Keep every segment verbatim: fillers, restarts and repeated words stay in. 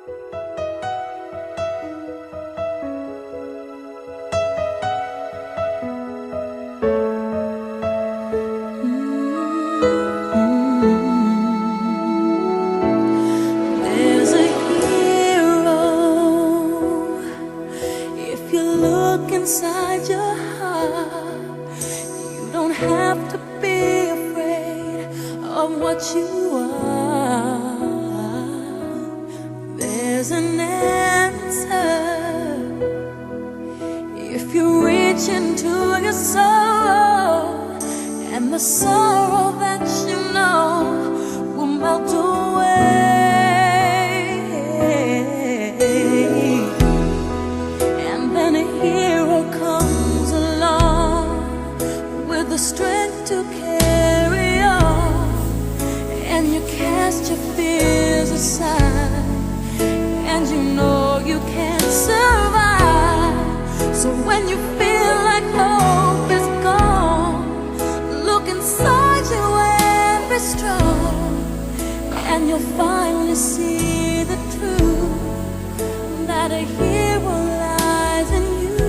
There's a hero. If you look inside your heart, you don't have to be afraid of what you are. There's an answer. If you reach into your soul, and the sorrow that you know will melt away. And then a hero comes along with the strength to carry on, and you cast your fears aside, and you know you can survive. So when you feel like hope is gone, look inside you and be strong, and you'll finally see the truth that a hero lies in you.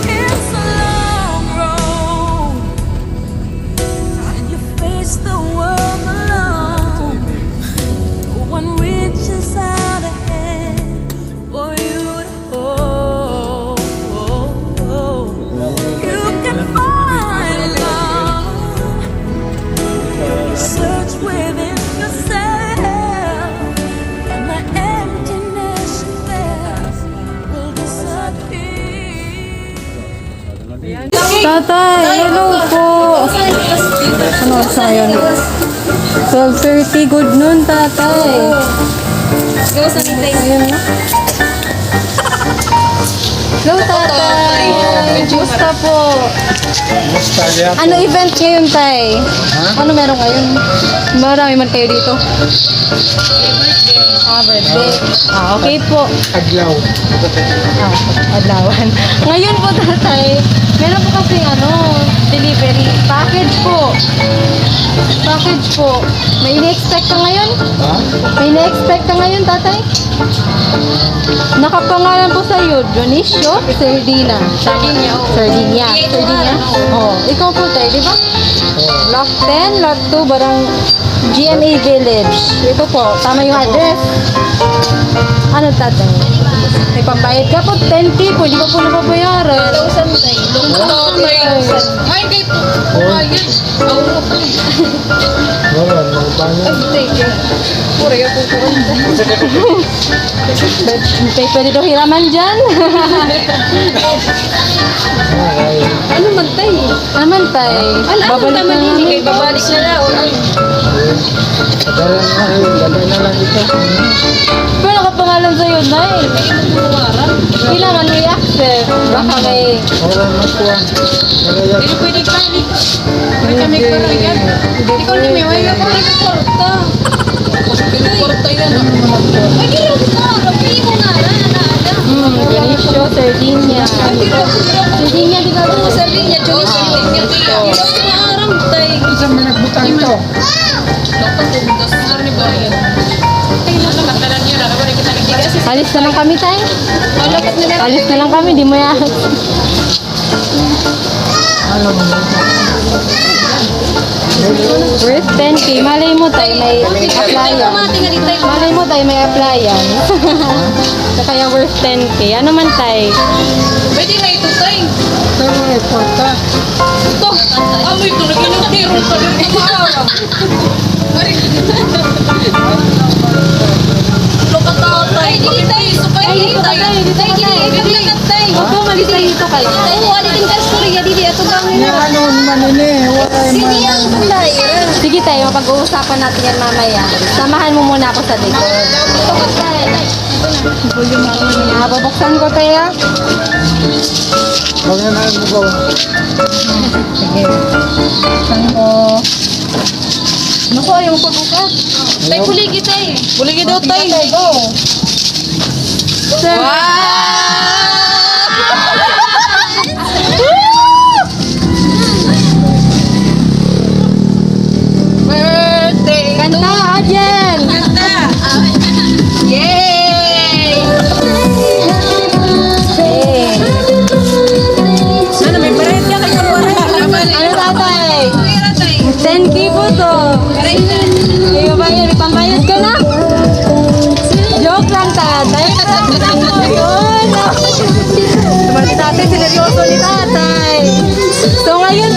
It's a long road, and you face the world alone. No one reaches out a hand for you to hold. You can find love. Search within yourself, and the emptiness you felt will disappear. Tatay, hello po. Ano oras na ngayon? Twelve thirty. Good noon, tatay. Ayun, no? Hello, tatay. Kumusta po? Kumusta yan? Ano event ngayon, tay? Ha? Ano meron ngayon? Marami man kayo dito. Ah, birthday. Ah, okay po. Adlaw. Ah, adlawan. Ngayon po, tatay, meron po kasing ano, delivery. Package po. Package po. May ini-expect ka ngayon? Ha? May ini-expect ka ngayon, tatay? Nakapangalan po sa'yo, Dionisio Sardina. Sardinia, oo. Sardinia. Sardinia. Oo. Ikaw po, tay, di ba? Oo. Block ten, lot two, barang G M A Village. Ito po, tama yung address. Ano, tatay? May pambayad ka po, ten K po, hindi pa po nababayaran. Two thousand, tay. Ay, kay po. Ayun. Wala, wala. Ay, tay, kay. Puro yung kukuha. Tay, pwede daw hiraman dyan. Ano man, tay? Ano man, tay? Ano, ano naman yun? Babalik na lang. Kay babalik na lang. Dala na lang, dala na lang ito. Pero nakapangalan sa'yo, nay. Kailangan may access. Baka may... Wala na po, ah. Pero pwede ka, may kami pa rin yan. Ikaw ni Mimi, may kami pa rin. Kwarta. Kwarta yan, ah. Ay, di lang ka. Pili mo nga, ah, na, na. Hmm, Dionisio Sardinia. Sardinia, di ba? Oo, Sardinia, Dionisio Sardinia. Di lang ka, aram, tay. Ito sa mga nagbutang ito. Alis na lang kami, tay. Alis na lang kami, di mo yan. Worth ten K. Malay mo, tay, may applyan. Malay mo, tay, may applyan. Kaya worth ten K. Ano man, tay? Pwede na ito, tay. Ito, may kwarta. Ito. Amo ito, nagkinutiro pa rin. Loka, tatay. Ay, dili, tay. Ay, dili, tay. Ay, dili, tay. Ay, dili, tay. Opo, malis na dito kayo. Oo, ano din ka istorya, dili, ato ba? Ano, ano, ano, ano, eh, wala yung... Sige, tay, mapag-uusapan natin yan mamaya. Samahan mo muna ako sa likod. Ah, bubuksan ko, tay, ah. Huwag na lang, bubuksan ko. Sige. Buksan ko. Naku, ayaw pagbukas. Tay, kuligi, tay. Kuligi daw, tay. Tay, go. Sir. Wow!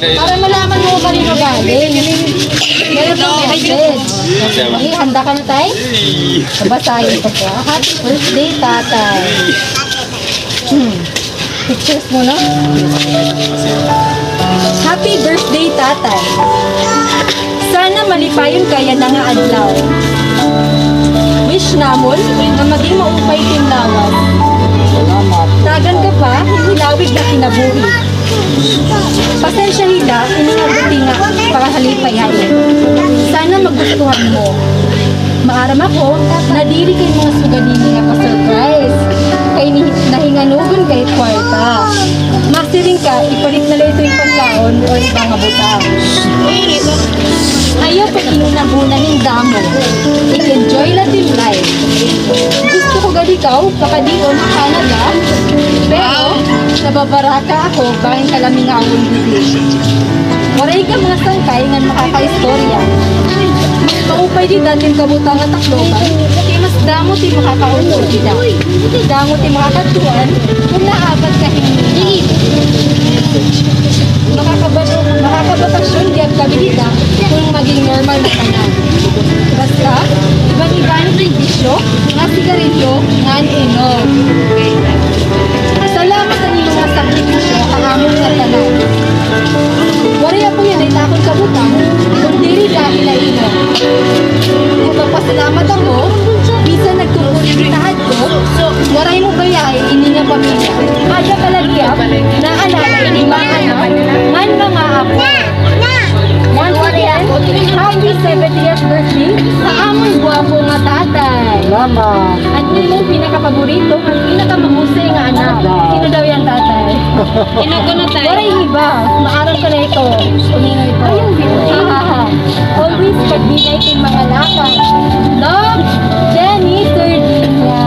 Para malaman mo kung kanino galing. Meron pong message. Okay, handa ka na, Tay? Babasahin ko po. Happy birthday, Tatay. Hmm. Pictures mo, no? Happy birthday, Tatay. Sana malipayon ka yana nga adlaw. Wish namon nga maging maupay it im lawas. Tagan ka pa hin hilawig nga kinabuhi. Pasensya hita ini nga gutienga nga pagkahalipay ha imo. Sana magustuhan mo. Maaram ako nga diri kay mga sugad hini nga pa-surprise. Kay ni-, nahinganugon ka hin kwarta. Masiring ka, ipalit na la ito hin pagkaon o iba nga butang. Ayaw pag-inunahuna hin damo. I-enjoy la it im life. Gusto ko gad ikaw pakadi-on ha Canada, pero nababaraka ako bangin kalamingawan didi. Waray ka mga sangkay ngan makakaistorya. Mas maupay dida it im kabutang nga Tacloban, kay mas damo it im makakaupod dida. Damo it im makakadtuan kon naabat ka hin makakabas-, makakabakasyon gihap kami dida kon maging normal na tanan. Basta, iban-iban it im bisyo, nga sigarilyo, ngan inom. Salamat han imo nga sakripisyo ha amon nga tanan. Waray ako yana it akon kabutang kon diri dahil ha imo. Nagpapasalamat ako, bisan nagkukulit kita hadto, waray mo bayai ini nga pamilya. Ada ka la gihap, naa la ini mga anak ngan mga apo. Once again, happy seventieth birthday ha amon gwapo nga tatay. Salamat. An imo pinakapaborito, an pinakamahusay nga anak. Tatay. Sino daw yan, tatay? Ino ko na tayo? Waray iba. Maaram ko na ito. Kunino ito? Always pagbinay kay mga lakad. Love, Jenny Sardinia.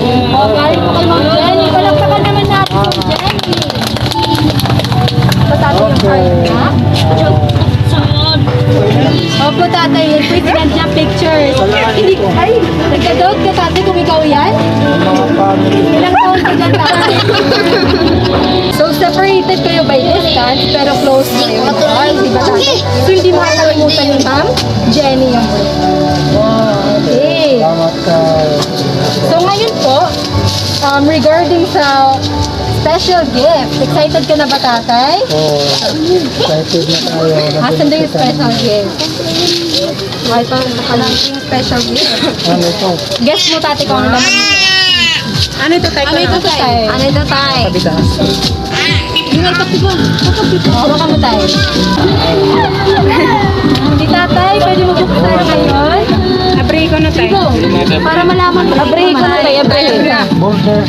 Ayun po. Galing po kay Ma'am Jenny. Palakpakan naman natin si Jenny. Patapos yung card niya. Opo, tatay. Yan po yung sinadya pictures. Hindi, ay, nagka-doubt ka, tatay, kung ikaw yan? Ilang taon ka dyan, tatay? So, separated kayo by distance, pero close kayo. Ay, di ba, tatay? So, hindi makakalimutan ni Ma'am Jenny yung birthday. Okay. Salamat, ah. So, ngayon po, um, regarding sa special gift, excited ka na ba, tatay? Oo. Excited na tayo. Asan daw yung special gift? Ay, pa, nakalang yung special gift. Ano ito? Guess mo, tatay, kung ano laman nito. Ano ito, tay? Ano ito, tay? Ano ito, tay? Sabi ka. Yung ay, pati ba? Hawakan mo, tay. Si tatay, pwede mo buksan ngayon? Abri ko na, tay. Go. Para malaman mo. Abri ko na, tay. Abri. Border.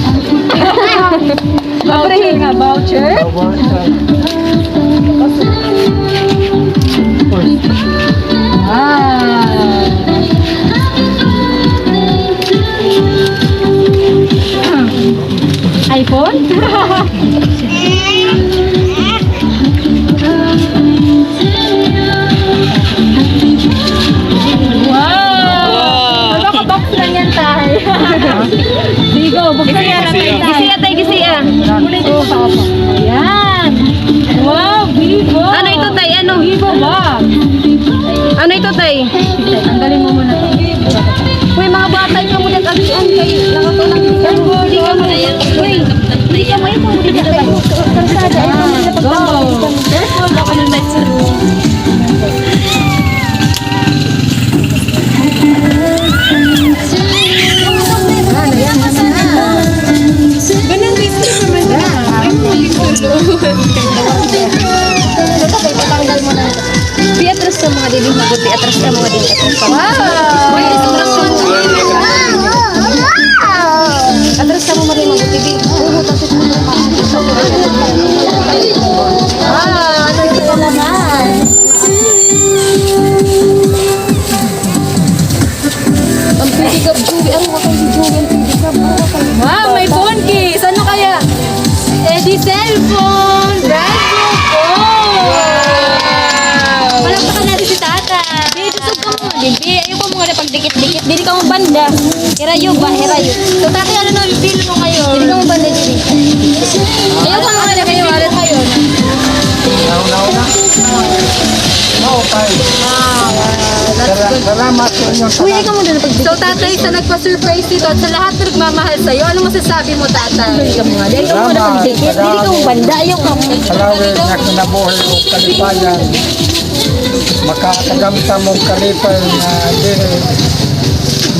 Voucher nga, voucher? Ah. iPhone? Wow! Ano ka box lang yan, tay? Bigo, buksan mo na, tay. Gisiya, tay, gisiya. Ayan. Wow, Bigo. Ano ito, tay? Ano? Bigo ba? Ano ito, tay? Tanggalin mo muna. Uy, mga bata, ikaw muna, tagian kay nakatulang dito. Uy, hindi ka muna. Uy, hindi ka muna. Karsada, ikaw muna. Go. Careful, baka nang Di, atras ka mga dili, mabuti. Atras ka mga dili. Atras ka. Wow! Atras ka mga dili, mabuti. Di, puhutas ito. Wow! Ano ito naman? Ang pwede ka, Joey. Ang wakay ni Joey. Ang pwede ka, bro. Wow, may phone case. Ano kaya? Eh, di cellphone. Brand new phone. Wow. Palakpakan natin si Tata. Baby, sug ka mo, baby. Ayaw ko mo nga pagdikit-dikit. Dili ka mo banda. Hirayo ba? Hirayo. So, Tata, ano na yung bill mo ngayon? Dili ka mo banda, dili. Ayaw ka mo nga kayo, alat kayo. Nauna-una. No, tayo. Wow, that's good. Salamat sa inyo. Pwede ka mo doon pag- So, Tatay, sa nagpa-surprise nito at sa lahat na nagmamahal sa'yo, ano masasabi mo, Tatay? Dili ka mo nga. Dili ka mo nga. Salamat. Dili ka mo banda. Ayaw ka mo. Palawig na kinabuhi o kalipayan. Makakagamta mo kalipay na dili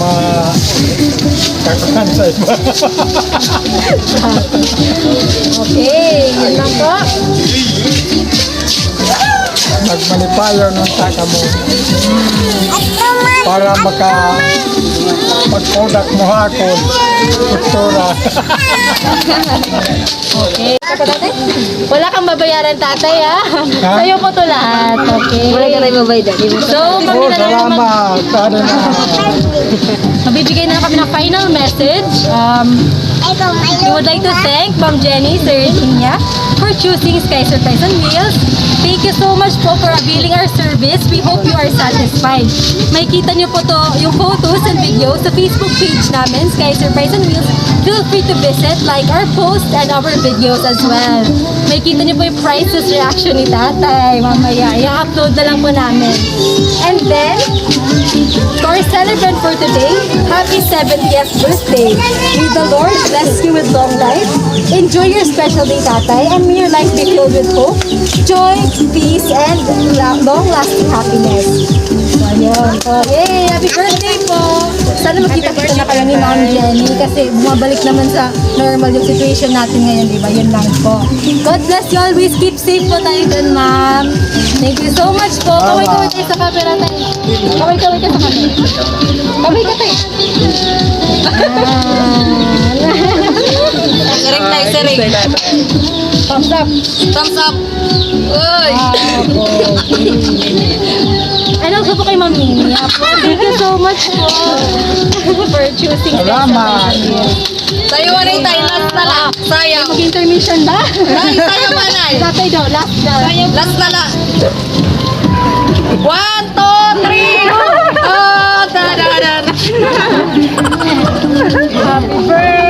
ma-, kakuhan sa iba. Okay, yun lang po. Magmalipayon unta kamo. Para maka-, pag-product mo ha akon. Doktora. Okay. Wala kang babayaran, tatay, ha? Ha? Sa'yo po to lahat. Okay. Wala ka na ibabayad, ha? So, oh, salamat. Ano na? Mabibigay na kami ng final message. Um, we would like to thank Ma'am Jenny Serdinia for choosing Sky Surprise on Wheels. Thank you so much po for availing our service. We hope you are satisfied. Makikita niyo po to, yung photos and videos sa Facebook page namin, Sky Surprise on Wheels. Feel free to visit, like our posts and our videos as well. Makikita niyo po yung priceless reaction ni Tatay. Mamaya, i-upload na lang po namin. And then, to our celebrant for today, happy seventieth birthday. May the Lord bless you with long life. Enjoy your special day, Tatay, and may your life be filled with hope, joy, peace, and la-, long-lasting happiness. So, ayun. So, yay! Happy birthday po! Sana magkita-kita na kayo ni Ma'am Jenny kasi bumabalik naman sa normal yung situation natin ngayon, di ba? Yun lang po. God bless you always. Keep safe po tayo dun, ma'am. Thank you so much po. Kaway-kaway tayo sa camera, tayo. Kaway-kaway ka sa camera. Kaway ka, tayo. Ah. Siring tayo, siring. Thumbs up. Thumbs up. Uy! And also po kay Ma'am Nini. Thank you so much po for choosing Salamat. Sayaw na tayo, last na la. Sayaw. Mag-intermission ba? Nay, sayaw pa, Nay. Tatay daw, last na. Last na la. One, two, three. Oh, da, da, da, da. Happy birthday.